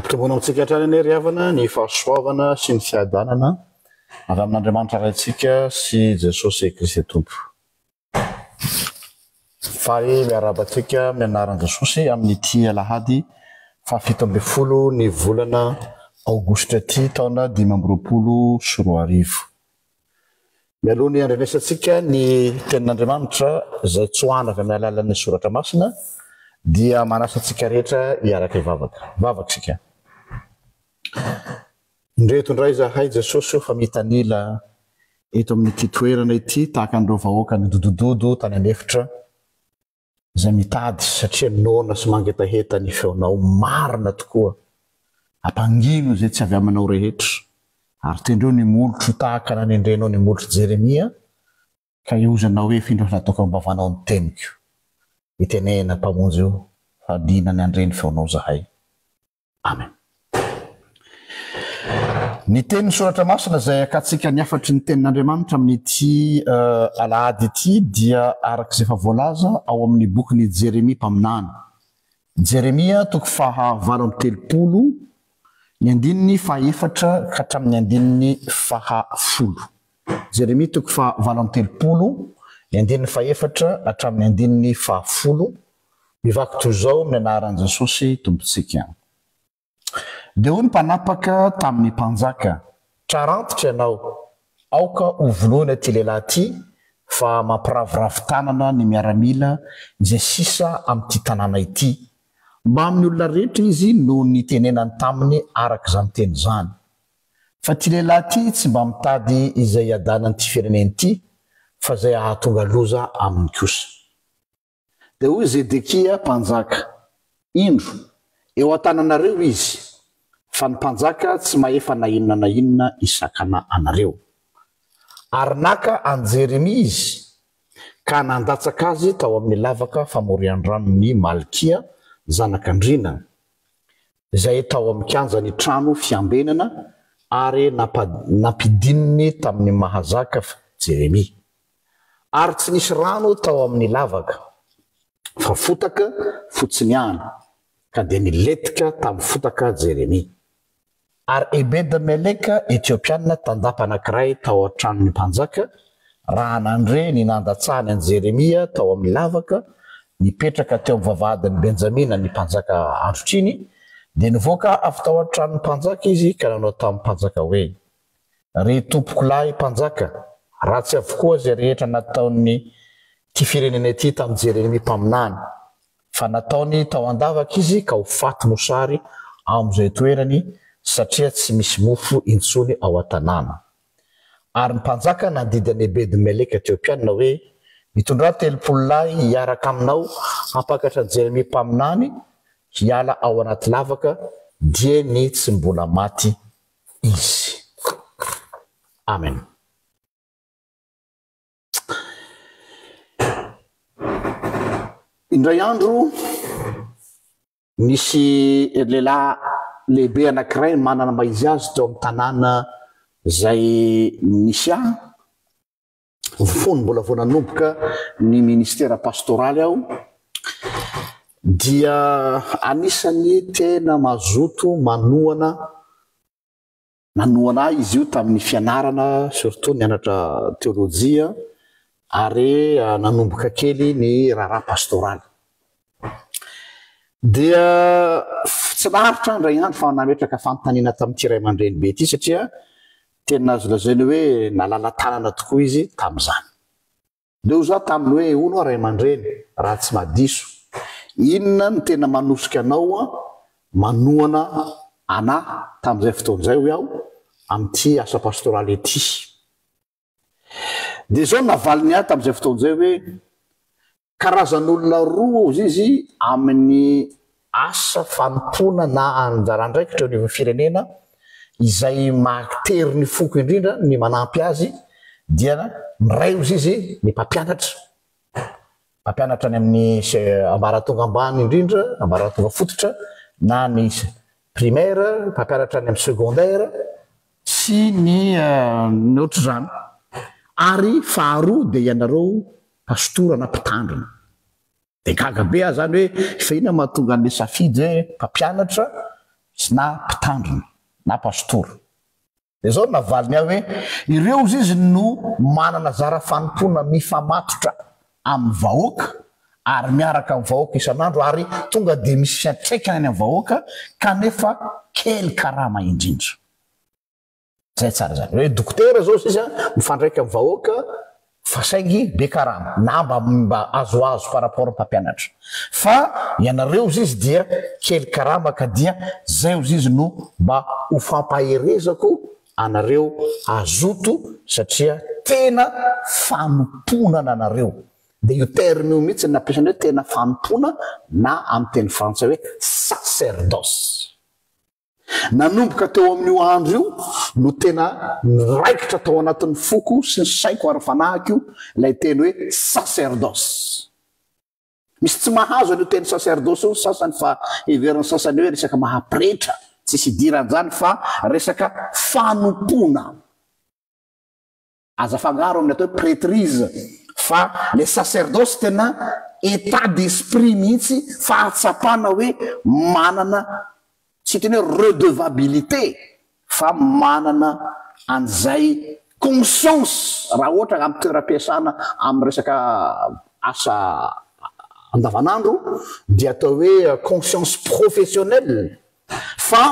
Ampitomboina amintsika hatrany anie ry havana ny fahasoavana sy ny fiadanana avy amin'Andriamanitra Raintsika sy Jesosy Kristy Tompo. Faly miarahaba antsika amin'ny anaran'i Jesosy amin'ity alahady fahafito ambin'ny folo ny volana aogositra ity taona 2025. Mialoha ny handrenesantsika ny tenin'Andriamanitra izay tsoahana avy amin'ny alalan'ny soratra masina dia manasa antsika rehetra hiaraka hivavaka. Vavaka isika. Indreto indray izahay Jesosy ô fa mitanila eto amin'ity toerana ity tahaka an'ireo vahoaka nidodododo tany an'efitra izay mitady satria noana sy mangetaheta ny feonao marina tokoa. Ampangino izay tsy avy aminao rehetra ary tendreo ny molotro tahaka nanendrenao ny molotr'i Jeremia ka iozanao hoe f'indro nataoko am-bavanao ny teniko. Mitenena Mpamonjy o fa liana ny handre ny feonao zahay. Amen. Ny tenin'ny Soratra Masina izay akantsika ny hafatry ny Tenin'Andriamanitra amin'ity alahady ity dia araka izay efa voalaza ao amin'ny bokin'i Jeremia mpaminany. Jeremia toko faha 38, ny andininy fahaefatra ka hatramin'ny andininy faha folo. Jeremia toko faha 38, ny andininy fahefatra hatramin'ny andininy faha folo. Mivaky toy izao amin'ny anaran'i Jesosy Tompontsika. Dia hoy ny mpanapaka tamin'ny mpanjaka, Trarantitra ianao, aoka hovonoina ity lehilahy ity, fa mampiraviravy tanana ny miaramila izay sisa amin'ity tanàna ity, mbamin'ny olona rehetra izy no nitenenany taminy araka izany teny izany. Fa ity lehilahy ity tsy mba mitady izay hiadanan'ity firenena ity, fa izay hahatonga loza aminy kosa. Dia hoy Zedekia mpanjaka, Indro, eo an-tananareo izy, fa ny mpanjaka tsy mahefa na inona na inona hisakana anareo. Ary naka an'i Jeremia izy, ka nandatsaka azy tao amin'ny lavaka famorian-dranon'i Malkia zanak'andriana, izay tao amin'ny kianjan'ny trano fiambenana, ary nampidininy tamin'ny mahazaka Jeremia. Ary tsy nisy rano tao amin'ny lavaka, fa fotaka fotsiny ihany, ka dia nilentika tamin'ny fotaka Jeremia. Ary Ebeda-meleka Etiopiana tandapa anankiray tao an-tranon'ny mpanjaka, raha nandre ny nandatsahany an'i Jeremia tao amin'ny lavaka, nipetraka teo amin'ny vavahadin'i Benjamina ny mpanjaka androtr'iny, dia nivoaka avy tao an-tranon'ny mpanjaka izy ka nanao tamin'ny mpanjaka hoe, Ry tompokolahy mpanjaka, ratsy avokoa izay rehetra nataon'ity firenena ity tamin'i Jeremia mpaminany, fa nataony tao an-davaka izy ka ho faty mosary ao amin'izay toerany, satria tsy misy mofo intsony ao an-tanàna. Ary ny mpanjaka nandidy an'i Ebed-meleka Etiopiana hoe, Mitondrà 30 lahy hiaraka aminao hampakatra an'i Jeremia mpaminany hiala ao anaty lavaka, dieny tsy mbola maty izy. Amen. Indray andro nisy lehilahy lehibe anankiray manana maha izy azy teo amin'ny tanàna izay nisy ahy. Fony mbola vao nanomboka ny ministera pastoraly aho dia anisan'ny tena mazoto manohana nanohana ahy izy io tamin'ny fianarana surtout nianatra teolojia ary nanomboka kely ny raharaha pastoraly. Dia tsy naharitra aho indray andro fa nametraka fanontaniana tamin'ity ray aman-dreny be ity satria tena azo lazaina hoe nalala-tanana tokoa izy tamin'izany. Dia hoy izaho taminy hoe, hono aho ray aman-dreny, raha tsy mahadiso, inona no tena manosika anao manohana anà tamin'izay fotoana izay hoy aho, amin'ity asa pastoraly ity? Dia izao no navaliny ahy tamin'izay fotoana izay hoe, karazan'olona roa hozy izy amin'ny asa fanompoana na anjara andraikitra eo anivon'ny firenena izay mahatery ny foko indrindra ny manampy azy dia ny iray hozy izy ny mpampianatra, mpampianatra any amin'ny ambaratonga ambany indrindra, ambaratonga fototra na ny primaire, mpampianatra any amin'ny secondaire, sy ny ny ohatr'izany. Ary faharoa dia ianareo pastora na mpitandrina. Dia gaga be aho izany hoe fa inona mahatonga an'ilay safidy hoe mpampianatra sy na mpitandrina na pastora. Dia izao no navaliny ahy hoe, ireo hozy izy no manana zara fanompoana mifamatotra amin'ny vahoaka ary miaraka amin'ny vahoaka isan'andro ary tonga dia misy fiantraikany any amin'ny vahoaka kanefa kely karama indrindra. Zay tsara zany. Hoe dokotera zao sisa mifandraika amin'ny vahoaka fa saingy be karama na mba mba azoazo par rapport mpampianatra. Fa ianareo ozy izy dia kely karama ka dia zay ozy izy no mba ho fampaherezako anareo hazoto satria tena fanompoana anareo. Dia io terme io mihitsy no nampiasany hoe tena fanompoana na amin'ny teny frantsay hoe sacerdoce. Nanomboka teo amin'io andro io no tena niraikitra tao anatin'ny foko sy ny saiko ary fanahiko ilay teny hoe sacerdoce. Misy tsy mahazo an'io teny sacerdoce io ny sasany fa heverin'ny sasany hoe resaka maha pretra, tsisy idiran'izany fa resaka fanompoana. Aza afangaro amin'ny atao hoe prêtrise fa le sacerdoce tena état d'esprit mihitsy fahatsapana hoe manana tsy hiteny hoe redevabilité fa manana an'izay conscience raha ohatra amin'ny toeram-piasana amin'ny resaka asa andavanandro dia atao hoe conscience professionnelle Fa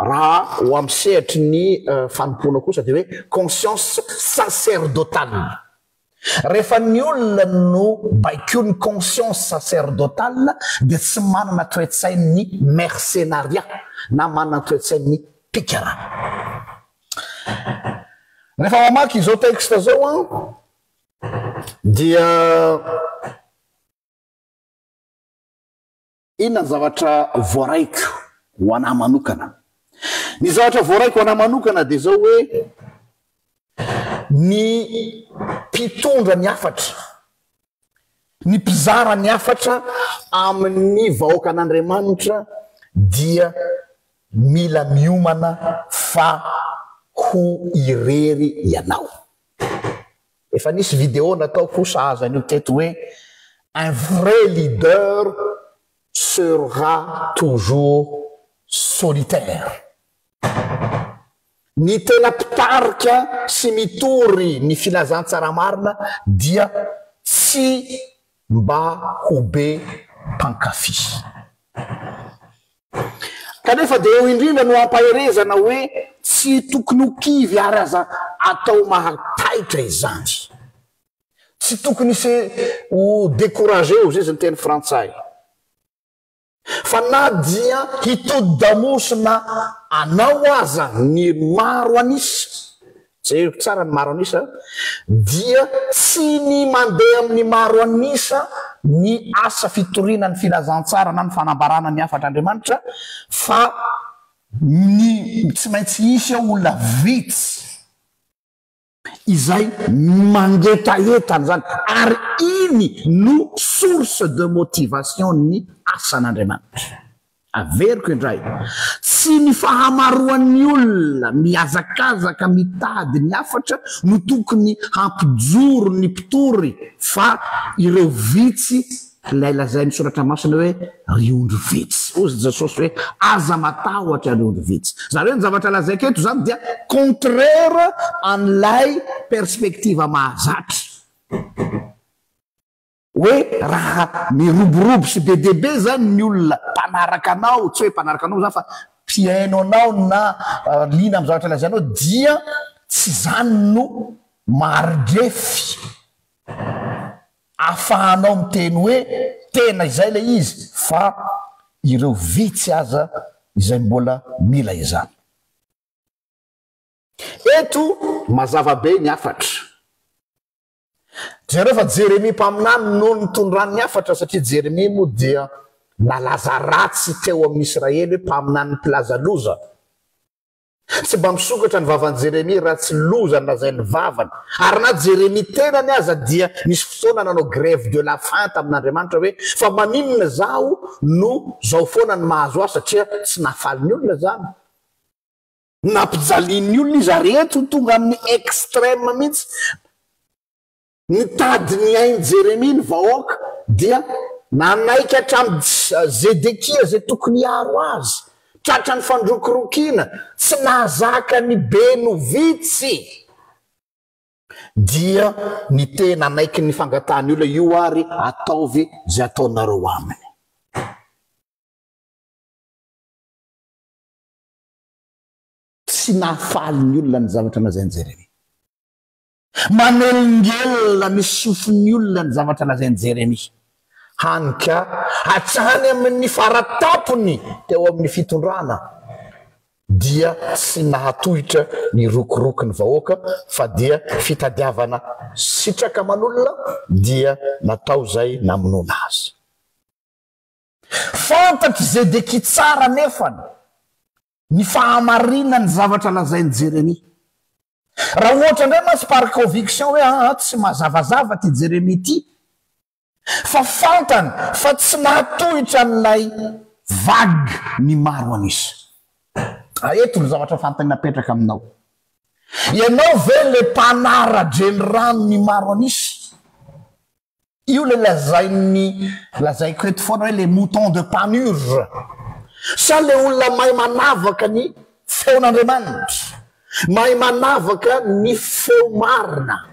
raha ho amin'ny sehatry ny fanompoana kosa dia hoe conscience sacerdotale. Rehefa ny olona no baikoin'ny conscience sacerdotale dia tsy manana toe-tsain'ny mercenariat na manana toe-tsain'ny mpikarama. Rehefa mamaky izao texte izao aho dia. Inona ny zavatra voaraiko ho anà manokana? Ny zavatra voaraiko ho anà manokana dia izao hoe, ny mpitondra ny hafatra, ny mpizara ny hafatra amin'ny vahoakan'Andriamanitra dia mila miomana fa ho irery ianao. Efa nisy vidéo nataoko sahaza an'io teto hoe un vrai leader sera toujours solitaire. Ny tena mpitarika sy mitory ny filazantsara marina dia tsy mba ho be mpankafy. Kanefa dia eo indrindra no ampaherezana hoe tsy tokony ho kivy ary aza atao mahataitra izany. Tsy tokony se ho décourager hozy izy ny teny frantsay. Fa na dia hitodi-damosina anao aza ny maro an'isa, jereko tsara ny maro an'isa, dia tsy ny mandeha amin'ny maro an'isa ny asa fitoriana ny filazantsara na ny fanambarana ny hafatr'Andriamanitra fa ny tsy maintsy hisy ao olona vitsy izay mangetaheta an'izany ary iny no source de motivation ny asan'Andriamanitra. Averiko indray, tsy ny fahamaroan'ny olona mihazakazaka mitady ny hafatra no tokony hampijoro ny mpitory fa ireo vitsy ilay lazain'ny soratra masina hoe ry ondry vitsy. Hozy Jesosy hoe aza matahotra ry ondry vitsy. Izany hoe ny zavatra lazaiko eto izany dia contraire an'ilay perspective mahazatra. Hoe raha miroborobo sy be dia be zany ny olona mpanaraka anao, tsy hoe mpanaraka anao zany fa mpihaino anao na liana amin'ny zavatra lazainao dia tsy zany no maridrefy afahanao miteny hoe tena izay ilay izy fa ireo vitsy aza izay mbola mila izany. Eto mazava be ny hafatra. Jereo fa Jeremia mpaminany no nitondrany ny hafatra satria Jeremia moa dia nalaza ratsy teo amin'ny Israely hoe mpaminany mpilaza loza. Tsy mba misokatra ny vavan'i Jeremia raha tsy loza no lazain'ny vavany. Ary na Jeremia tenany aza dia nisy fotoana nanao grève de la faim tamin'Andriamanitra hoe fa maninona izaho no zao foana ny mahazo ahy satria tsy nahafaly ny olona izany. Nampijalian'ny olona izy ary eto tonga amin'ny extrême mihitsy. Nitady ny ain'i Jeremia ny vahoaka dia nanaiky hatramin'i Zedekia izay tokony hiaro azy. Tratran'ny fandrokorokiana, tsy nahazaka ny be no vitsy. Dia ny te nanaiky ny fangatahan'ny olona io ary ataovy izay ataonareo aminy. Tsy nahafaly ny olona ny zavatra lazain'i Jeremia. Manelingelina ny sofin'ny olona ny zavatra lazain'i Jeremia. Hany ka hatrany amin'ny fara-tampony teo amin'ny fitondrana dia tsy nahatohitra ny rokoroky ny vahoaka fa dia fitadiavana sitraka aman'olona dia natao izay namonoana azy. Fantatr'i Zedekia tsara anefa ny fahamarinan'ny zavatra lazain'i Jeremia. Raha ohatra indray mantsy par conviction hoe aa tsy mazavazava ity Jeremia ity, fa fantany fa tsy nahatohitra an'ilay vague ny maro an'isa. A Eto ny zavatra fantany napetraka aminao. Ianao ve le mpanara-drenirano ny maro an'isa? Io le lazain'ny lazaiko eto foana hoe le mouton de panurge. Sa le olona mahay manavaka ny feon'Andriamanitra, mahay manavaka ny feo marina.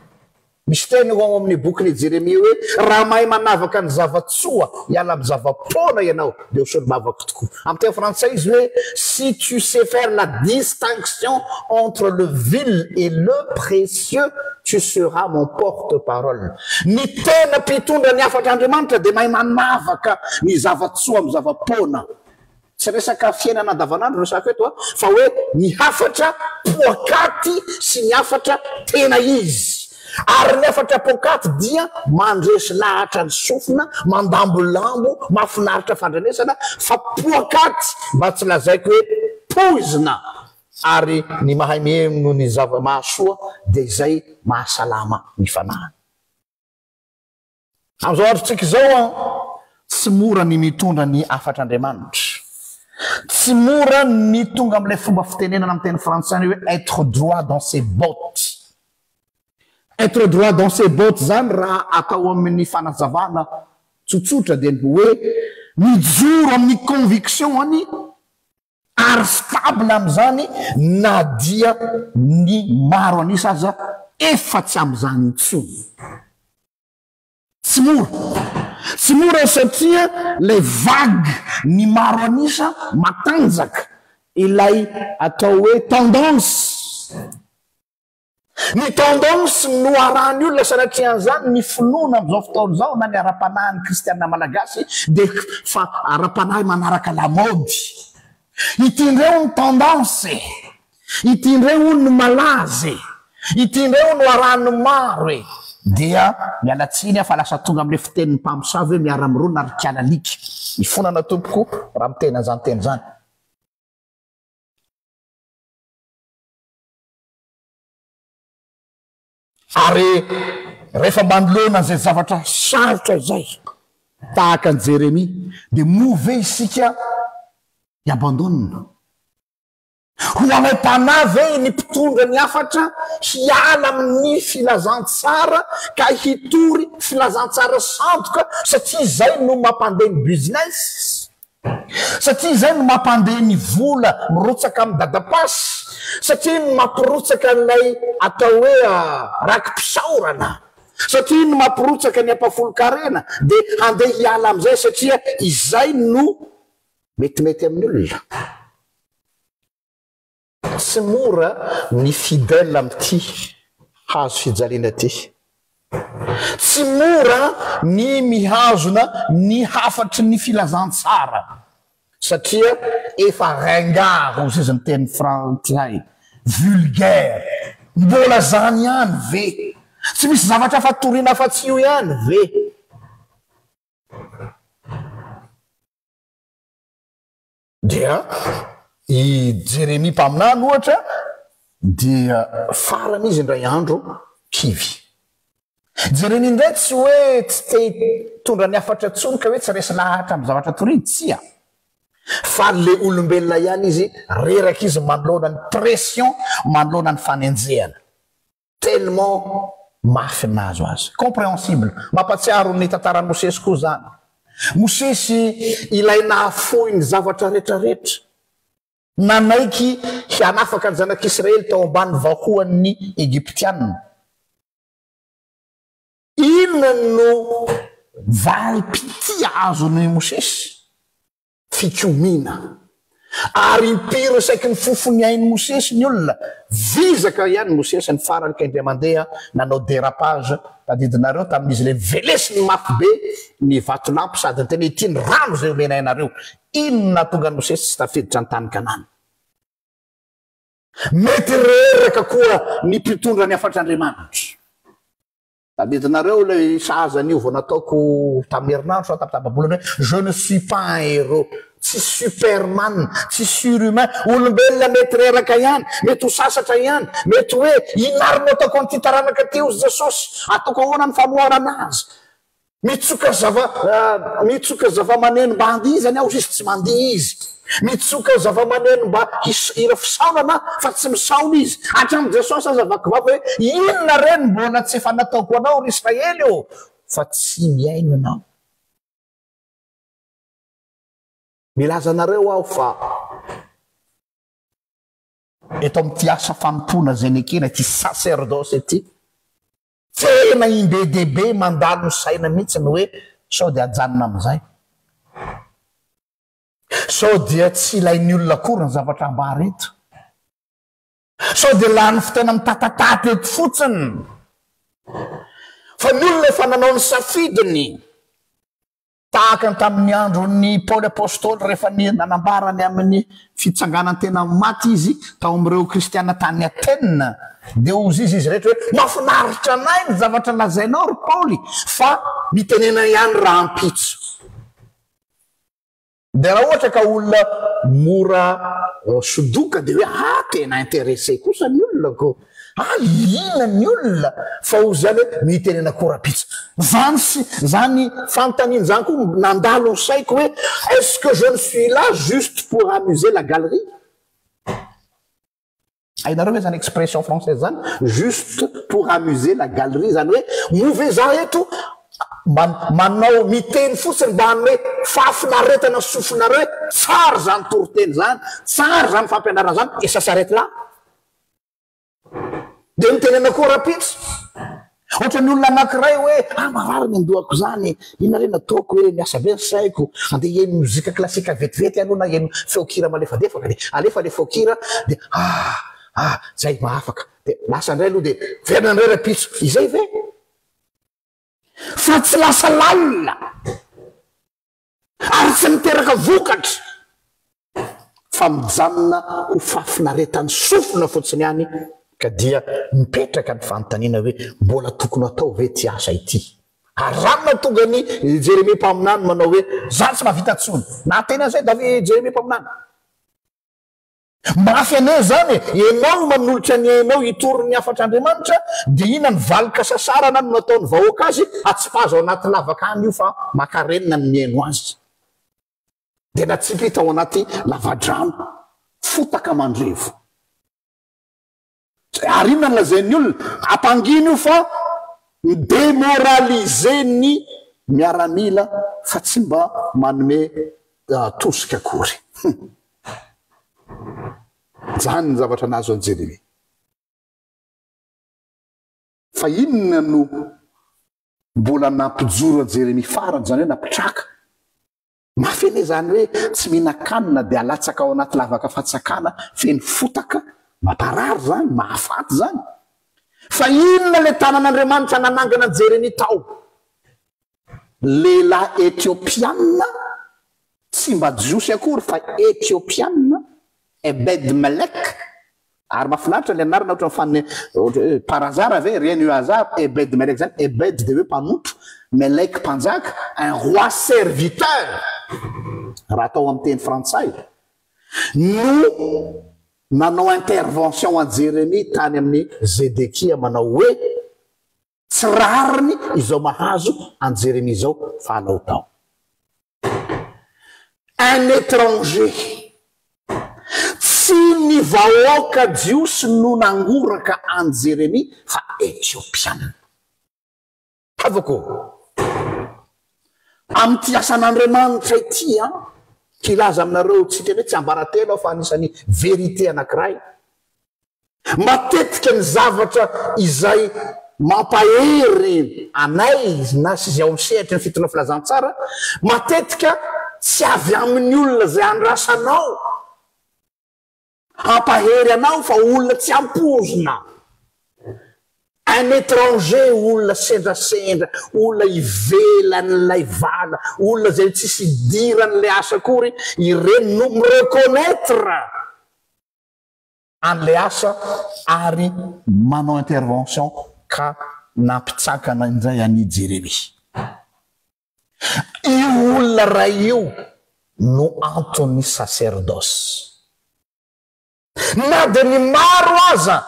Misy teny ao amin'ny bokin'i Jeremia hoe raha mahay manavaka ny zava-tsoa hiala amin'ny zava-poana ianao dia ho solombavako tokoa. Amin'ny teny frantsay izy hoe si tu sais faire la distinction entre le vil et le précieux tu seras mon porte parole. Ny tena mpitondra ny hafatr'Andriamanitra dia mahay manavaka ny zava-tsoa amin'ny zava-poana. Tsy resaka fiainana andavanandro no resahako eto a, fa hoe ny hafatra poakaty sy ny hafatra tena izy. Ary ny hafatra poakaty dia mandresy lahatra ny sofina, mandambolambo, mahafinaritra fandrenesana, fa poakaty mba tsy lazaiko hoe poizina. Ary ny mahay miheno ny zava-mahasoa dia izay mahasalama ny fanahiny. Amin'izao androntsika izao an, tsy mora ny mitondra ny hafatr'Andriamanitra. Tsy mora ny tonga amin'ilay fomba fitenenana amin'ny teny frantsay hoe être droit dans ses bottes. Être droit dans ses bottes izany raha atao amin'ny fanazavana tsotsotra dia ny hoe mijoro amin'ny conviction-ny ary stable amin'izany na dia ny maro an'isa aza efa tsy amin'izany intsony. Tsy mora. Tsy mora satria ilay vague ny maro an'isa matanjaka, ilay atao hoe tendance. Ny tendance no arahan'ny olona sanatria an'izany ny finoana amin'izao fotoana izao na ny ara-panahin'ny kristiana malagasy dia fa ara-panahy manaraka lamaody. Ity indray hono tendance e! Ity indray hono no malaza e! Ity indray hono no arahan'ny maro e! Dia miala tsiny aho fa lasa tonga amin'ilay fitenin'ny mpamosavy hoe miara-mirona ry kialalika. Mifonana tompoko raha miteny an'izany teny izany. Ary rehefa manoloana an'izay zavatra sarotra izay, tahaka an'i Jeremia, dia moa ve isika hi-abandonne? Ho alaim-panahy ve ny mpitondra ny hafatra hiala amin'ny filazantsara ka hitory filazantsara sandoka satria izay no mampandeha ny business? Satria izay no mampandeha ny vola mirotsaka amin'ny dadapasy, satria iny no mampirotsaka an'ilay atao hoe raki-pisaorana, satria iny no mampirotsaka ny ampahafolon-karena, dia handeha hiala amin'izay satria izay no metimety amin'ny olona. Tsy mora ny fidèle amin'ity hazo fijaliana ity. Tsy mora ny mihazona ny hafatry ny filazantsara satria efa ringard hozy izy ny teny frantsay, vulgaire. Mbola zany ihany ve? Tsy misy zavatra hafa toriana afa-tsy io ihany ve? Dia i Jeremia mpaminany ohatra dia farany izy indray andro kivy. Jeremia indray tsy hoe tsy te hitondra ny hafatra intsony ka hoe tsy resy lahatra amin'ny zavatra toriny, tsia. Fa le olombelona ihany izy, reraka izy manoloana ny pression, manoloana ny fanenjehana. Tellement mafy ny nahazo azy. Compréhensible. Mampatsiaro ny tantaran'i Mosesy koa izany. Mosesy ilay nahafoy ny zavatra retraretra. Nanaiky hanafaka ny zanak'Israely tao ambany vahoan'ny Egyptiana. Inona no valim-pitia azon'i Mosesy? Fikomiana. Ary impiry saiky nifofo ny ain'i Mosesy ny olona? Vizaka ihany Mosesy ny farany ka indray mandeha nanao dérapage, tadidinareo tamin'izy ilay velesiny mafy be ny vatolampy sady niteny hoe ity ny rano izay omenay anareo. Inona no nahatonga an'i Mosesy tsy tafiditra ny tany Kanana? Mety reraka koa ny mpitondra ny hafatr'Andriamanitra. Tadidinareo ilay sahaza an'io vao nataoko tamin'ny herinandro sa tamin'ny tapa-bolana hoe je ne suis pas un héros, tsy superman, tsy surhumain, olombelona mety reraka ihany, mety ho sasatra ihany, mety hoe inona ary no ataoko an'ity taranaka ity hozy Jesosy, ataoko ahoana ny fanoharana azy, Mitsoka zava mitsoka zava-maneno mba handihizany aho izy tsy mandihy izy. Mitsoka zava-maneno mba hira fisaonana aho fa tsy misaona izy. Hatramin'i Jesosy aza vaky vava hoe inona re no mbola tsy efa nataoko anao ry Israely ô fa tsy mihaino ianao. Milaza anareo aho fa eto amin'ity asa fanompoana izay nekena ity sacerdoce ity, Tena imbe-dehibe mandalo ny saina mihitsy ny hoe sao dia ajanona amin'izay. Sao dia tsy ilain'ny olona akory ny zavatra ambara eto. Sao dia lany fotoana mitatatata eto fotsiny. Fa ny olona efa nanao ny safidiny. Tahaka ny tamin'ny andron'i Paoly Apostoly rehefa nanambara ny amin'ny fitsanganan-tena amin'ny maty izy tao amin'ireo Kristiana tany Atena, dia hozy izy izy rehetra hoe, Mahafinaritra anay ny zavatra lazainao, ry Paoly, fa mitenena ihany rahampitso. Dia raha ohatra ka olona mora sodoka dia hoe ah tena intéressé kosa ny olona ko, ah liana ny olona fa hozy ihany hoe mitenena koa rapitso. Zany sy zany fanontaniana zany koa nandalo ny saiko hoe est-ce que je ne suis là juste pour amuser la galerie? Hainareo ve zany expression française zany? Juste pour amuser la galerie, zany hoe moa ve za eto manao miteny fotsiny mba hanome fahafinaretana sofinareo hoe tsara zany toriteny zany, tsara zany fampianarana zany et ça s'arrête là? Dia mitenena koa rahampitso. Ohatran'ny olona anankiray hoe ah marary ny andohako izany, inona re no ataoko hoe miasa be ny saiko, andeha hihaino mozika klasika vetivety aloha na hihaino feon-kira malefadefaka dia alefa ilay feon-kira dia ah ah zay mahafaka dia lasa indray aloha dia miverina indray rahampitso, izay ve? Fa tsy lasa lalina. Ary tsy miteraka vokatra fa mijanona ho fahafinaretan'ny sofina fotsiny ihany ka dia mipetraka ny fanontaniana hoe mbola tokony hatao ve ity asa ity? Ary izany nahatonga an'i Jeremia mpaminany manao hoe, Izaho tsy mahavita intsony. Nahateny an'izay David Jeremia mpaminany. Mafy anie izany e! Ianao no manolotra ny ainao hitory ny hafatr'Andriamanitra dia inona ny valin-kasasarana no nataon'ny vahoaka azy? Atsipazo ao anaty lavaka any io fa makarenina ny mihaino azy. Dia natsipy tao anaty lavadrano, fotaka mandrevo. Ary inona no lazain'ny olona? Ampangina io fa mi-demoraliser ny miaramila fa tsy mba manome tosika akory. Hum. Izany ny zavatra nahazo an'i Jeremia. Fa inona no mbola nampijoro an'i Jeremia farany, izany hoe nampitraka? Mafy anie izany hoe tsy mihinan-kanina dia alatsaka ao anaty lavaka fatsakana feno fotaka, mamparary izany, mahafaty izany. Fa inona ilay tanan'Andriamanitra nanangana an'i Jeremia tao? Lehilahy Etiopiana, tsy mba Jiosy akory fa Etiopiana, Ebed-Melek, Ary mahafinaritra le anarana ohatran'ny fan ohatra hoe par hasard ve? Rien nu hasard, Ebed Melek zany, Ebed dia hoe mpanompo, Melek mpanjaka, un roi serviteur raha atao amin'ny teny frantsay, no nanao intervention an'i Jeremia tany amin'i Zedekia manao hoe, tsy rariny izao mahazo an'i Jeremia izao fa alao tao. Un étranger. Tsy ny vahoaka jiosy no nangoraka an'i Jeremia fa Etiopiana. Havako ô! Amin'ity asan'Andriamanitra ity an! Hilaza aminareo tsy hiteny hoe tsiambaratelo aho fa anisan'ny vérité anankiray. Matetika ny zavatra izay mampahery anay na sy izay ao amin'ny sehatry ny fitondrana filazantsara, matetika tsy avy amin'ny olona izay andrasanao hampahery anao fa olona tsy ampoizina. Un étranger, olona sendrasendra, olona ivelan'ilay vala, olona izay tsisy idiran'ilay asa akory, ireny no mi-reconnaitre an'ilay asa ary manao intervention ka nampitsakana indray an'i Jeremia. Io olona iray io no anton'ny sacerdoce. Na dia ny maro aza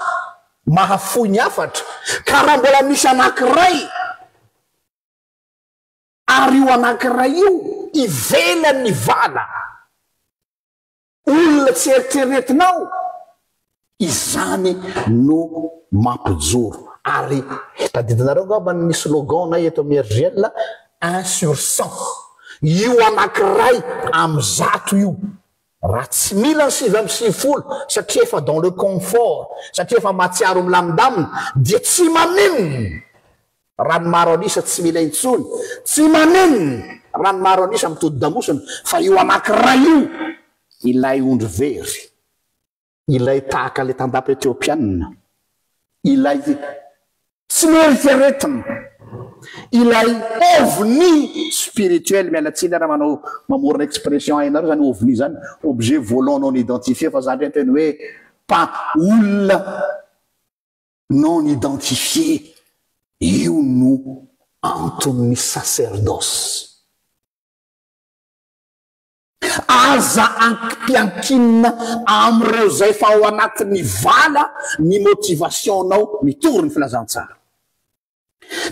mahafoy ny hafatra, ka raha mbola misy anankiray, ary io anankiray io ivelan'ny vala, olona tsy eritreretinao, izany no mampijoro. Ary tadidinareo angamba ny slogan-nay eto amin'ny RJL, un sur 100. Io anankiray amin'ny zato io. Raha tsy mila ny 99 satria efa dans le confort, satria efa mahatsiaro milamindamina dia tsy maninona raha ny maro an'isa tsy mila intsony, tsy maninona raha ny maro an'isa mitodi-damosina fa io anankiray io ilay ondry very. Ilay tahaka ilay tandapa Etiopiana, ilay tsy noeritreretina, ilay ovni spirituel, miala tsiny aho raha manao mamorona expression hainareo zany ovni zany, objet volant non identifié, fa za ndray miteny hoe pa olona non identifié, io no anton'ny sacerdoce. Aza ankiankinina amin'ireo izay efa ao anatin'ny vala ny motivation-nao mitory ny filazantsara.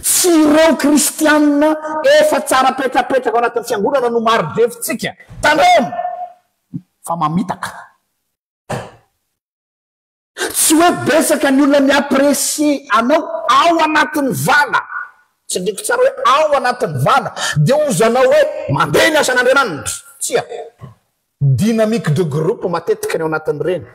Tsy ireo kristianina efa tsara petrapetraka ao anatin'ny fiangonana no mari-drefintsika. Tandremo fa mamitaka. Tsy hoe betsaka ny olona mi-apprecier anao ao anatin'ny vala, tsindriko tsara hoe ao anatin'ny vala, dia hozanao hoe mandeha ny asan'Andriamanitra. Tsia. Dynamique de groupe matetika ny ao anatin'ireny.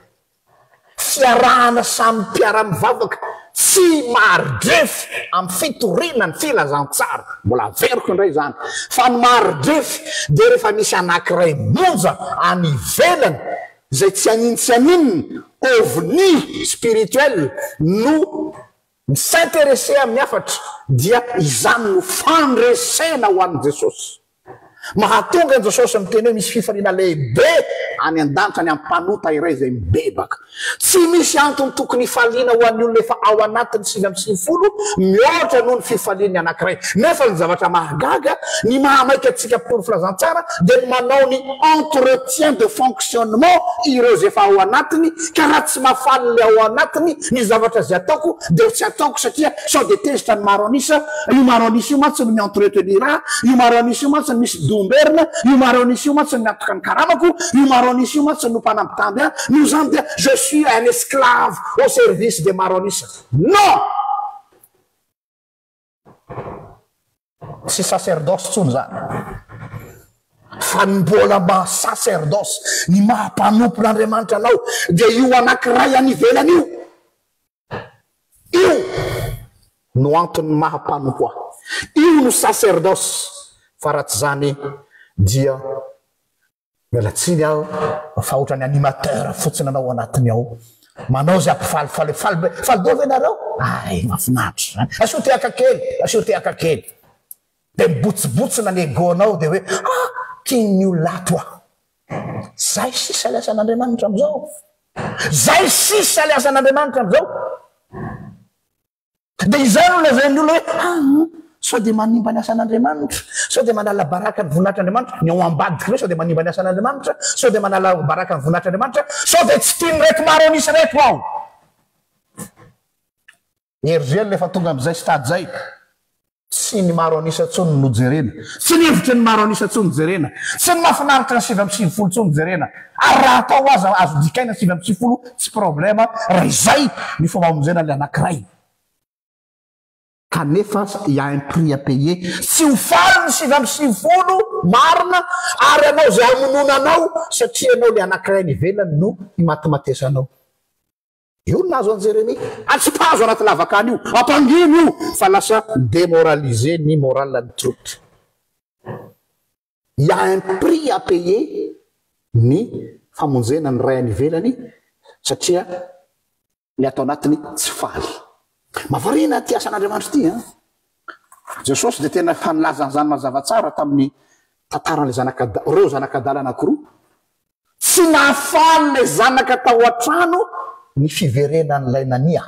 Fiarahana samy mpiara-mivavaka tsy mahari-drefy amin'ny fitoriana ny filazantsara. Mbola averiko indray izany fa ny mahari-drefy dia rehefa misy anankiray monja any ivelany Izay tsy hanin-tsy haninona, ovni spirituel, no mi-s'interesser amin'ny hafatra dia izany no fandresena ho an'i Jesosy. Mahatonga an'i Jesosy miteny hoe misy fifaliana lehibe any an-danitra ny amin'ny mpanota iray izay mibebaka. Tsy misy antony tokony hifaliana ho an'ny olona efa ao anatin'ny 99 mihoatra noho ny fifalian'ny anankiray. Nefa ny zavatra mahagaga, ny mahamaika antsika mpitory filazantsara dia ny manao ny entretien de fonctionnement ireo izay efa ao anatiny, ka raha tsy mahafaly ilay ao anatiny ny zavatra izay ataoko dia tsy ataoko satria sao dia tezitra ny maro an'isa, io maro an'isa io mantsy no mi-entretenir ahy, io maro an'isa io mantsy no misy domberina, io maro an'isa io mantsy no miantoka ny karamako, io maro an'isa io mantsy no mpanambitamby ahy, noho izany dia je suis un esclave au service des maro an'isa. Non! Tsy sacerdoce intsony izany fa ny mbola maha sacerdoce, ny maha mpanompon'Andriamanitra anao dia io anankiray any ivelany io. Io no anton'ny maha mpanompo ahy. Io no sacerdoce fa raha tsy izany dia Miala tsiny aho fa ohatran'ny animateur fotsiny anao ao anatiny ao. Manao izay hampifalifaly. Faly be, faly daholo ve nareo? Ay, mahafinaritra izany. Asio tehaka kely, asio tehaka kely. Dia mibotsibotsina ny ego-nao dia hoe, ah, tian'ny olona ato aho. Zay sisa ilay asan'Andriamanitra amin'izao. Zay sisa ilay asan'Andriamanitra amin'izao. Dia izay no lazain'ny olona hoe, aa, sao dia manimba ny asan'Andriamanitra, sao dia manala baraka ny voninahitr'Andriamanitra, ny ao ambadika ireo sao dia manimba ny asan'Andriamanitra, sao dia manala baraka ny voninahitr'Andriamanitra, sao dia tsy tian'ireto maro an'isa ireto aho. Hergel efa tonga amin'izay stade izay. Tsy ny maro an'isa intsony no jerena. Tsy ny hevitry ny maro an'isa intsony jerena. Tsy ny mahafinaritra ny 99 intsony jerena. Ary raha atao aza azo dikaina 99 tsy problème raha izay ny fomba hamonjena ilay anankiray. Kanefa il y a un prix à payer, tsy ho faly ny 99 marina ary anao izay hamonoana anao satria ianao ilay anankiray any ivelany no himatimatesanao. Io no nahazo an'i Jeremia. Atsipazo anaty lavaka any io, ampangino io fa lasa demoraliser ny moral ny troupe. Il y a un prix à payer ny famonjena ny ray any ivelany satria ny ato anatiny tsy faly. Mahavariana ity asan'Andriamanitra ity an! Jesosy dia tena efa nilaza an'izany mazava tsara tamin'ny tantaran'ilay zanaka ireo zanak'adala anankiroa. Tsy nahafaly ilay zanaka tao an-trano ny fiverenan'ilay nania.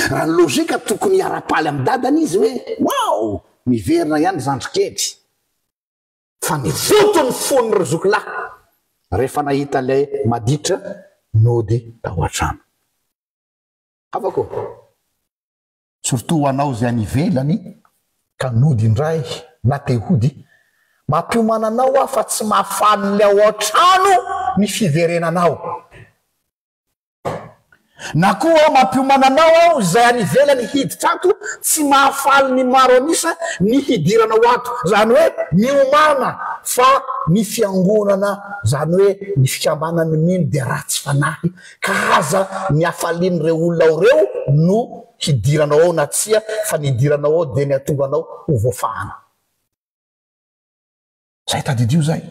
Raha ny lojika tokony hiara-paly amin'ny dadany izy hoe wow! Miverina ihany zandrikely. Fa nivoto ny fony ry zokilahy rehefa nahita ilay maditra nody tao an-trano. Havako ô! Surtout ho anao izay any ivelany ka nody indray na te hody, mampiomana anao aho fa tsy mahafaly ny ao an-trano ny fiverenanao. Na koa mampiomana anao aho izay any ivelany hiditra ato, tsy mahafaly ny maro an'isa ny hidiranao ato. Izany hoe miomàna fa ny fiangonana, izany hoe ny fikambanan'ny mino dia ratsy fanahy ka aza ny hafalian'ireo olona ao ireo no hidiranao ao na tsia fa ny hidiranao ao dia ny hahatonga anao ho voafahana. Zay tadidio zay.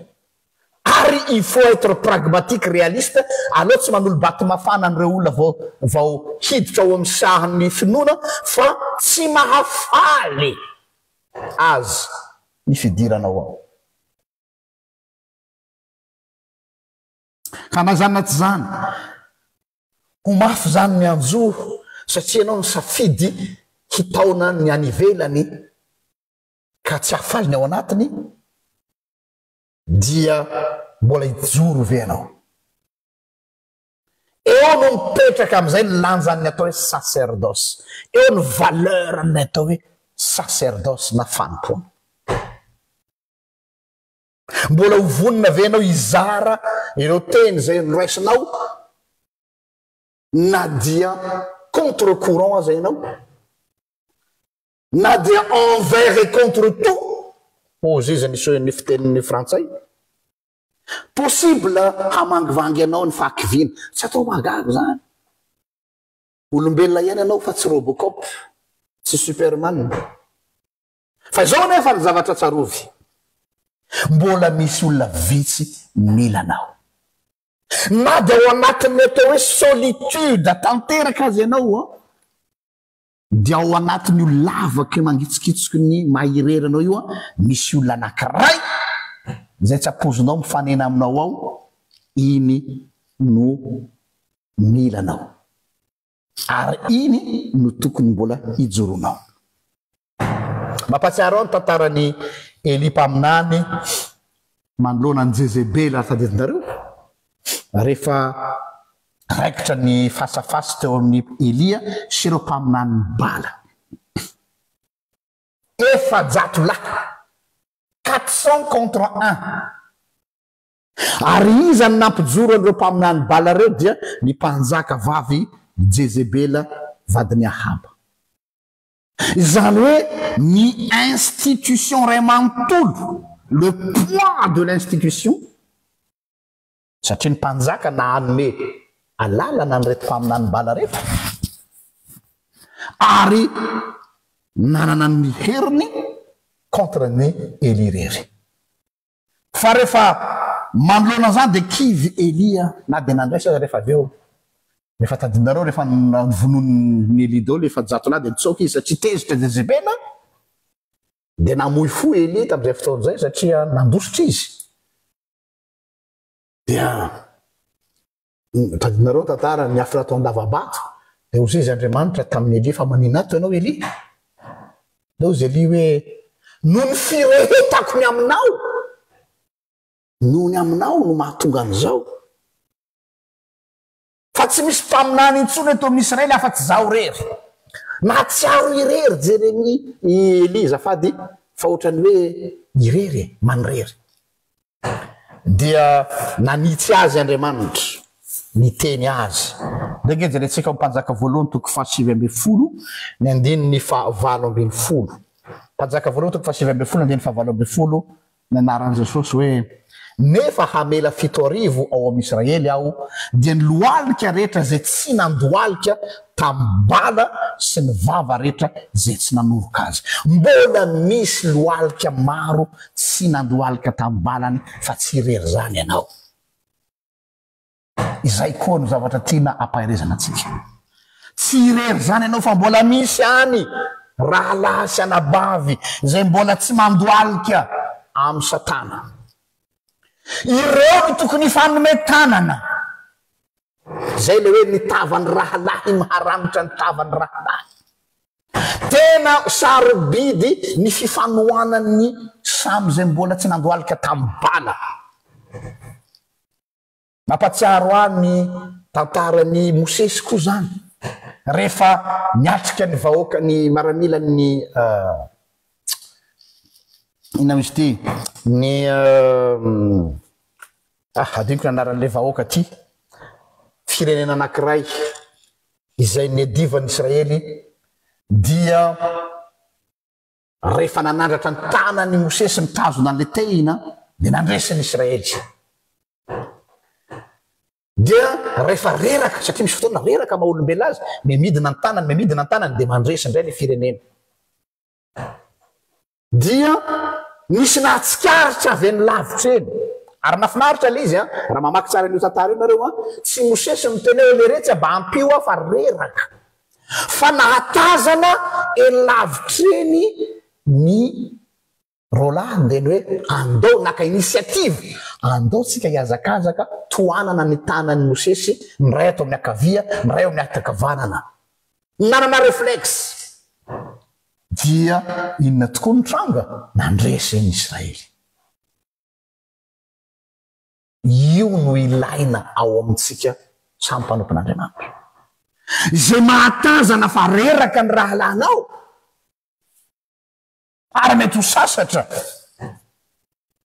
Ary il faut être pragmatique, réaliste, aleo tsy manolo-bato mafana an'ireo olona vao vao hiditra ao amin'ny sahan'ny finoana fa tsy mahafaly azy ny fidiranao ao. Ka na izany na tsy izany, ho mafy izany ny hanjo satria ianao nisafidy hitaona ny any ivelany ka tsy hahafaly ny ao anatiny dia mbola hijoro ve ianao? Eo no mipetraka amin'izay ny lanjan'ny atao hoe sacerdoce, eo ny valeur ny atao hoe sacerdoce na fanompoana. Mbola ho vonona ve ianao hizara ireo teny izay noraisinao na dia contre courant aza ianao? Na dia envers et contre tout, hozy izy ny ny fitenin'ny frantsay. Possible hamangivangy anao ny fahakiviana. Tsy atao mahagaga izany. Olombelona ihany ianao fa tsy Robocop, tsy Superman. Fa izao anefa ny zavatra tsarovy, mbola misy olona vitsy mila anao. Na dia ao anatin'ny atao hoe solitude tanteraka aza ianao an, Dia ao anatin'io lavaky mangitsikitsoky ny maha irery anao io an, misy olona anankiray izay tsy ampoizinao mifanena aminao ao, iny no mila anao. Ary iny no tokony mbola hijoroanao. Mampahatsiaro ahy ny tantaran'i Elia mpaminany manoloana an'i Jezebela, tadidinareo? Rehefa raikitra ny fasafasa teo amin'i Elia sy ireo mpaminanin'i Bala. 400 lahy, 400 contre un. Ary iza no nampijoro an'ireo mpaminan'i Bala ireo dia ny mpanjaka vavy Jezebela vadin'i Ahaba. Izany hoe ny institution iray manontolo, le poids de l'institution, satria ny mpanjaka nanome alalana an'ireto mpaminany bala ireto ary nanana ny heriny contre ny Elia irery. Fa rehefa manoloana an'izany dia kivy Elia na dia nandresy aza rehefa avy eo. Rehefa tadidinareo rehefa novonoin'i Elia daholo 400 lahy dia nitsoaka izy satria tezitra Jezebela. Dia namoy fo Elia tamin'izay fotoana izay satria nandositra izy. Dia tadidinareo ny tantara niafina tao an-dava-bato. Dia hoy izy Andriamanitra tamin'i Elia fa maninona ato ianao Elia? Dia hoy Elia hoe noho ny firehetako ny aminao, noho ny aminao no mahatonga an'izao. Fa tsy misy mpaminany intsony eto amin'i Israely afa-tsy izaho irery. Nahatsiaro irery Jeremia, i Elia azafady, fa ohatran'ny hoe irery e, manirery. Dia nanitsy azy Andriamanitra. niteny azy. Ndeha ange jerentsika ao Mpanjaka voalohany toko faha-19 ny andininy faha-18. Mpanjaka voalohany toko faha-19 andininy faha-18 ny anaran'i Jesosy hoe, Nefa hamela 7000 ao amin'i Israely Aho, dia ny lohalika rehetra izay tsy nandohalika tamin'i Bala sy ny vava rehetra izay tsy nanoroka azy. Mbola misy lohalika maro tsy nandohalika tamin'i Balany fa tsy irery izany ianao. Izay koa no zavatra tiana ampaherezana antsika. Tsy irery izany ianao fa mbola misy any rahalahy sy anabavy izay mbola tsy mandohalika amin'i Satana. Ireo no tokony hifanome tanana. Izay ilay hoe ny tavan'ny rahalahy maharanitra ny tavan'ny rahalahy. Tena sarobidy ny fifanohanan'ny samy izay mbola tsy nandohalika tamin'ny bala. Mampatsiaro ahy ny tantaran'i Mosesy koa izany, rehefa niatrika ny vahoaka, ny maramilan'ny inona moa izy ity, ny ah adinoko ny anaran'ilay vahoaka ity, firenena anankiray izay niadivan'ny Israely dia Rehefa nanandratra ny tanany i Mosesy mitazona an'ilay tehina, dia nandresy ny Israely. Dia rehefa reraka, satria misy fotoana reraka maha olombelona azy, miha-midina ny tanany, miha-midina ny tanany, dia mandresy indray ilay firenena. Dia nisy nahatsikaritra avy eny lavitra eny. Ary nahafinaritra ilay izy an, raha mamaky tsara an'io tantara io nareo an, tsy Mosesy miteny hoe leretsy mba ampio aho fa reraka. Fa nahatazana eny lavitra eny ny roalahy niteny hoe andao, naka initiative, andao tsika hihazakazaka tohanana ny tanan'i Mosesy, ny iray ato amin'ny ankavia, ny iray ao amin'ny ankavanana. Nanana reflexe. Dia inona tokoa no tranga? Nandresy ny Israely. Io no ilaina ao amintsika samy mpanompon'Andriamanitra. Izay mahatazana fa reraka ny rahalahinao ary mety ho sasatra,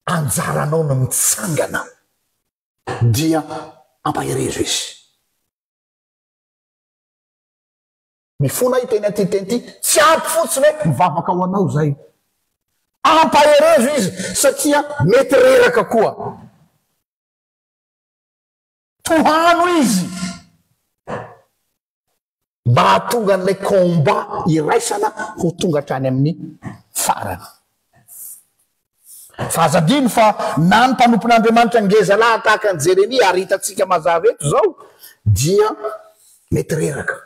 anjaranao ny mitsangana dia ampaherezo izy. Mifona hiteny an'ity teny ity, tsy ampy fotsiny hoe mivavaka ho anao izay. Ampaherezo izy satria mety reraka koa. Tohano izy mba hahatonga an'ilay combat iraisana ho tonga hatrany amin'ny farany. Fa aza adino fa na ny mpanompon'Andriamanitra ngeza lahy tahaka an'i Jeremia ary hitantsika mazava eto izao dia mety reraka.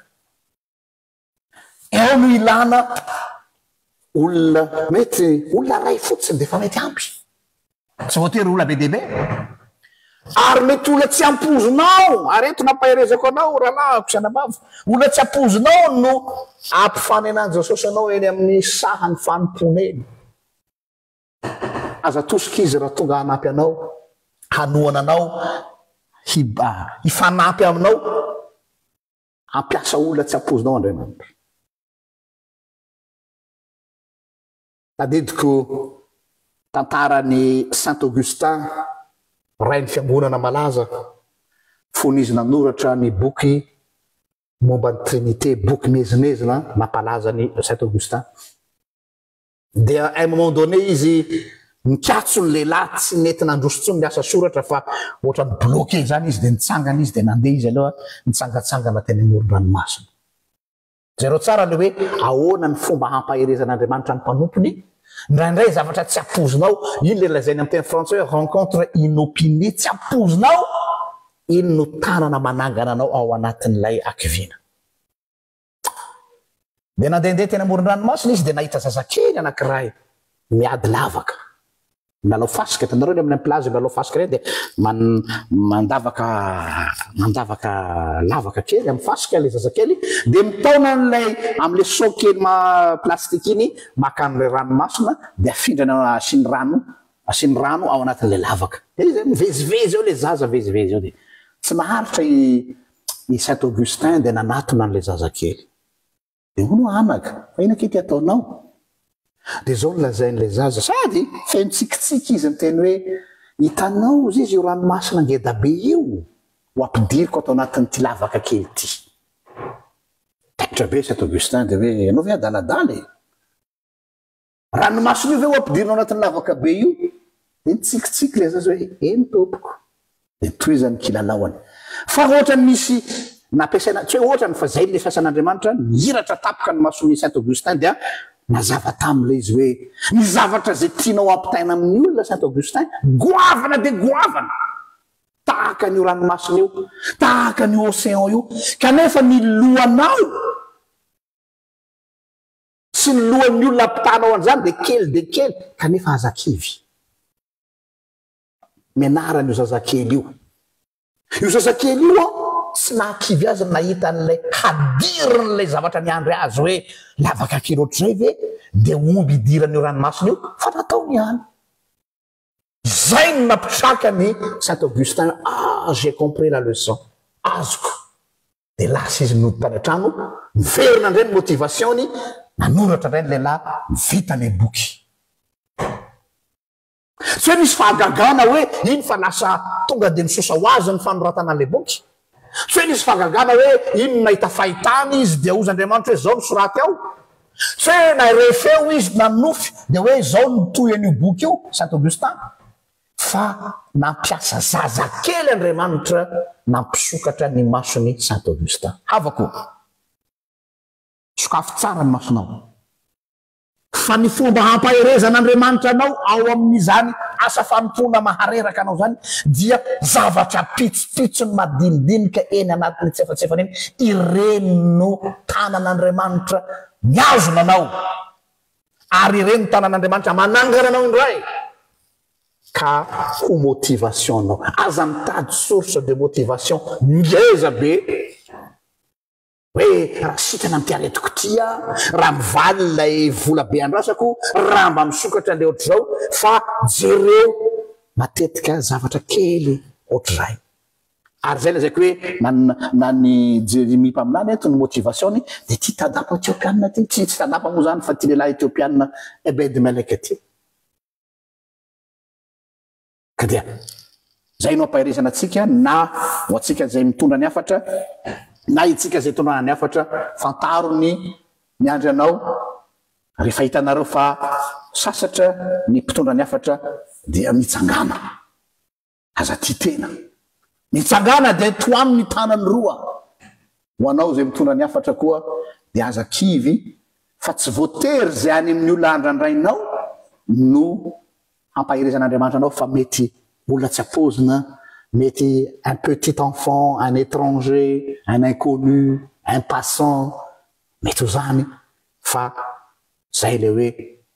Eo no ilana olona mety olona iray fotsiny dia efa mety ampy. Tsy voatery olona be dia be. Ary mety olona tsy ampoizinao, ary eto no ampaherezako anao rahalahiko sy anabaviko, olona tsy ampoizinao no ampifanenan'i Jesosy anao eny amin'ny sahan'ny fanompoana eny. Aza atosika izy raha tonga hanampy anao, hanohana anao, hifanampy aminao, hampiasa olona tsy ampoizinao Andriamanitra. Tadidiko tantaran'i Saint Augustin, rain'ny fiangonana malaza, fony izy nanoratra ny boky momba ny Trinite, boky miezinezina nampalaza an'i Saint Augustin. Dia à un moment donné izy nikatso ny lehilahy tsy nety nandroso intsony ny asa soratra fa ohatran'ny bloqué izany izy dia nitsangana izy dia nandeha izy aloha nitsangatsangana teny amoron-dranomasina. Jereo tsara ilay hoe ahoana ny fomba hampaherezan'Andriamanitra ny mpanompony. Indraindray zavatra tsy ampoizinao, iny ilay lazainy amin'ny teny frantsay hoe rencontre inopinée, tsy ampoizinao, iny no tanana manangana anao ao anatin'ilay hakiviana. Dia nandehandeha teny amoron-dranomasina izy dia nahita zazakely anankiray miady lavaka. Milalao fasika, hitanareo ny amin'ny plage milalao fasika ireny dia man, mandavaka mandavaka lavaka kely amin'ny fasika ilay zazakely dia mitaona an'ilay amin'ilay seau kely ma plastique iny maka an'ilay ranomasina dia afindrany asiany rano asiany rano ao anatin'ilay lavaka. Dia izy mivezivezy eo ilay zaza vezivezy eo dia tsy naharitra i i Saint Augustin dia nanatona an'ilay zazakely. Dia hono hoa anaka, fa inona akia ity ataonao? Dia izao no lazain'ilay zaza, sady feno tsikitsiky izy niteny hoe, hitanao hozy izy io ranomasina ngeda be io? ho ampidiriko ato anatin'ity lavaka kely ity. Taitra be Saint Augustin dia hoe ianao ve adaladala e? Ranomasina io ve ho ampidirina ao anatin'ny lavaka be io? Dia nitsikitsiky ilay zaza hoe eny tompoko. Dia tohizany ny kilalaoany. Fa ohatran'ny nisy nampiasaina, tsy hoe ohatrany fa izay ilay fiasan'Andriamanitra, nihiratra tampoka ny mason'i Saint Augustin dia nazava tamin'ilay izy hoe ny zavatra izay tianao hampitaina amin'ny olona Saint Augustin, goavana dia goavana! Tahaka an'io ranomasina io, tahaka an'io océan io, kanefa ny lohanao sy ny lohan'ny olona ampitanao an'izany dia kely dia kely, kanefa aza kivy. Mianara an'io zazakely io. Io zazakely io an, tsy nahakivy azy ny nahita an'ilay hadirin'ilay zavatra niandry azy hoe lavaka kely ohatr'izay ve dia omby idiran'io ranomasina io, fa nataony ihany. Izay no nampitraka an'i Saint Augustin, ah j'ai compris la leçon, azoko. Dia lasa izy nody tany an-trano, niverina indray ny motivation-ny, nanoratra indray ny lehilahy, vita ilay boky. Tsy hoe nisy fahagagana hoe iny fa lasa tonga dia nisosa ho azy ny fanoratana an'ilay boky. Tsy hoe nisy fahagagana hoe iny nahita fahitana izy dia hozy Andriamanitra hoe izao no soraty ao. Tsy hoe nahare feo izy na nofy dia hoe izao no tohy an'io boky io, Saint Augustin. Fa nampiasa zazakely Andriamanitra nampisokatra ny mason'i Saint Augustin. Havako, sokafy tsara ny masonao. Fa ny fomba hampaherezan'Andriamanitra anao ao amin'izany asa fanompoana mahareraka anao izany dia zavatra pitsopitsony madinidinika eny anatin'ny tsefatsefany eny, ireny no tanan'Andriamanitra mihazona anao, ary ireny no tanan'Andriamanitra manangana anao indray ka ho motivation-nao. Aza mitady source de motivation ngeza be. Hoe raha sitrana amin'ity aretiko ity aho, raha mivaly ilay vola be andrasako, raha mba misokatra ilay ohatr'izao, fa jereo matetika zavatra kely ohatr'izay. Ary izay lazaiko hoe na na ny Jeremia mpaminany eto ny motivation-ny dia ity tandapa Etiopiana ity, tsy tsy tandapa moa izany fa ity lehilahy Etiopiana Ebed-Melek ity. Ka dia izay no ampaherezana antsika na ho antsika izay mitondra ny hafatra na itsika izay tondrana ny hafatra, fantaro ny miandry anao rehefa hitanareo fa sasatra ny mpitondra ny hafatra dia mitsangàna, aza tia tena, mitsangàna dia tohano ny tanany roa, ho anao izay mitondra ny hafatra koa dia aza kivy fa tsy voatery izay any amin'ny olona andrandrainao no hampaherezan'Andriamanitra anao fa mety olona tsy ampoizina, mety un petit enfant, un étranger, un inconnu, un passant, mety ho zany fa zay ilay hoe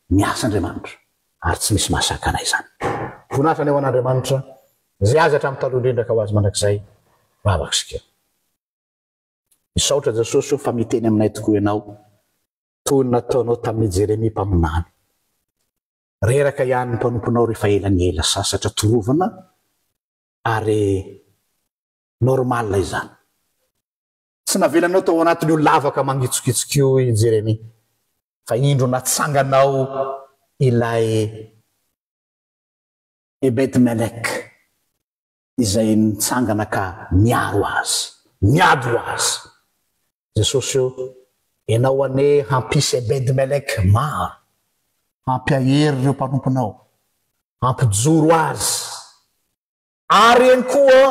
miasa Andriamanitra ary tsy misy mahasakana izany. Voninahitra anie ho an'Andriamanitra izay azy hatramin'ny taloha indrindra ka ho azy mandrakizay. Vavaka isika. Misaotra Jesosy o fa miteny aminay tokoa Ianao toy ny nataonao tamin'i Jeremia mpaminany. Reraka ihany ny mpanomponao rehefa ela ny ela sasatra torovana ary normal izany. Tsy navelanao tao anatin'io lavaka mangitsokitsoka io i Jeremia fa indro natsanganao ilay Ebed-Melek izay nitsangana ka niaro azy, niady ho azy. Jesosy o, Ianao anie hampisy Ebed-Melek maro, hampiahery ireo mpanomponao, hampijoro azy, ary eny koa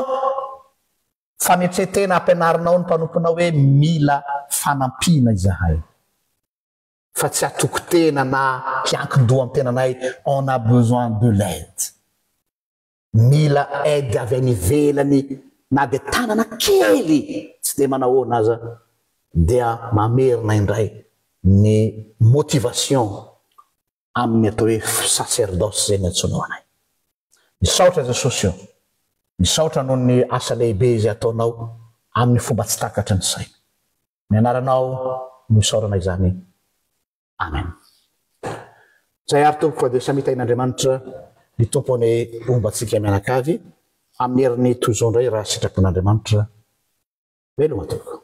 fanetren-tena ampianarinao ny mpanomponao hoe mila fanampiana izahay, fa tsy hatoky tena na hiankin-doha amin'ny tenanay, on a besoin de l'aide. Mila aide avy any ivelany na dia tanana kely tsy dia manahoana aza dia mamerina indray ny motivation amin'ny atao hoe sacerdoce izay niantsoanao anay. Misaotra Jesosy o! Misaotra noho ny asa lehibe izay ataonao amin'ny fomba tsy takatry ny saina. Ny anaranao no isaorana izany. Amen. Zay ary tompoko fa dia samy hitahin'Andriamanitra ny Tompo anie homba antsika mianakavy amin'ny heriny toy izao indray raha sitrapon'Andriamanitra. Veloma tompoko.